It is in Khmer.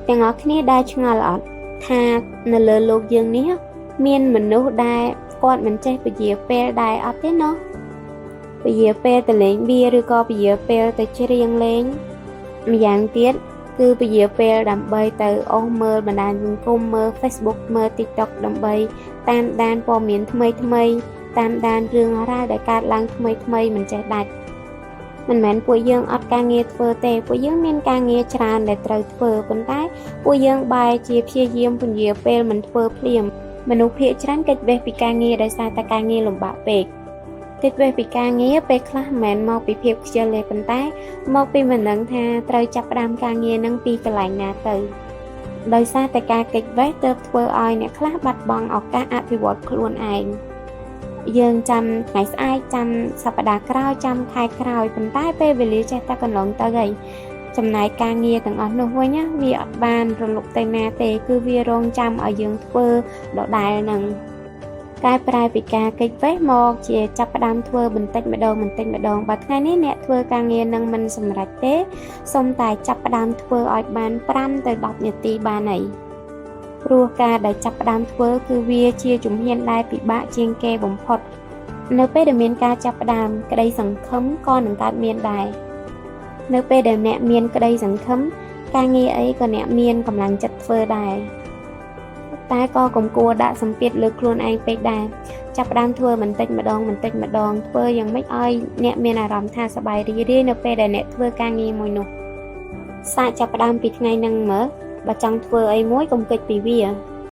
ទាំងអស់គ្នាដែលឆ្ងល់អត់ថានៅលើលោកយើងនេះមានមនុស្សដែលគាត់មិនចេះពជាពេលដែរអត់ទេណោះពជាពេលទៅលេងបៀឬក៏ពជាពេលទៅច្រៀងលេងម្យ៉ាងទៀតគឺពជាពេលដើម្បីទៅអូសមើលបណ្ដាញសង្គមមើល Facebook មើល TikTok ដើម្បីតាមដានព័ត៌មានថ្មីថ្មីតាមដានរឿងរ៉ាវដែលកើតឡើងថ្មីថ្មីមិនចេះដាច់មិនមែនពួកយើងអត់ការងារធ្វើទេពួកយើងមានការងារច្រើនដែលត្រូវធ្វើប៉ុន្តែពួកយើងបែរជាព្យាយាមពន្យាពេលមិនធ្វើភ្លាមមនុស្សភាគច្រើនគេចវេះពីការងារដោយសារតែការងារលំបាកពេកគេចវេះពីការងារពេលខ្លះមិនមែនមកពីភាពខ្ជិលទេប៉ុន្តែមកពីមិនដឹងថាត្រូវចាប់ផ្ដើមការងារនឹងពីកន្លែងណាទៅដោយសារតែការគេចវេះទើបធ្វើឲ្យអ្នកខ្លះបាត់បង់ឱកាសអភិវឌ្ឍខ្លួនឯងយើងចាំថ្ងៃស្អែកចាំសប្តាហ៍ក្រោយចាំខែក្រោយប៉ុន្តែពេលវេលាចេះតែកន្លងទៅហើយចំណែកការងារទាំងអស់នោះវិញណាវាអត់បានរលុបទៅណាទេគឺវារងចាំឲ្យយើងធ្វើដដែលនឹងកែប្រែពីការគេចវេះមកជាចាប់ផ្ដើមធ្វើបន្តិចម្ដងបន្តិចម្ដងបើថ្ងៃនេះអ្នកធ្វើការងារនឹងមិនសម្រេចទេសូមតែចាប់ផ្ដើមធ្វើឲ្យបាន5ទៅ10នាទីបានហើយព្រោះការដែលចាប់ផ្ដើមធ្វើគឺវាជាជំហានដែលពិបាកជាងគេបំផុតនៅពេលដែលមានការចាប់ផ្ដើមក្តីសង្ឃឹមក៏នឹងកើតមានដែរនៅពេលដែលអ្នកមានក្តីសង្ឃឹមការងារអីក៏អ្នកមានកម្លាំងចិត្តធ្វើដែរតែក៏កុំគួរដាក់សម្ពាធលើខ្លួនឯងពេកដែរចាប់ផ្ដើមធ្វើបន្តិចម្ដងបន្តិចម្ដងធ្វើយ៉ាងម៉េចឲ្យអ្នកមានអារម្មណ៍ថាសប្បាយរីករាយនៅពេលដែលអ្នកធ្វើការងារមួយនោះសាកចាប់ផ្ដើមពីថ្ងៃហ្នឹងមើលបើចង់ធ្វើអីមួយកុំគិតពីវា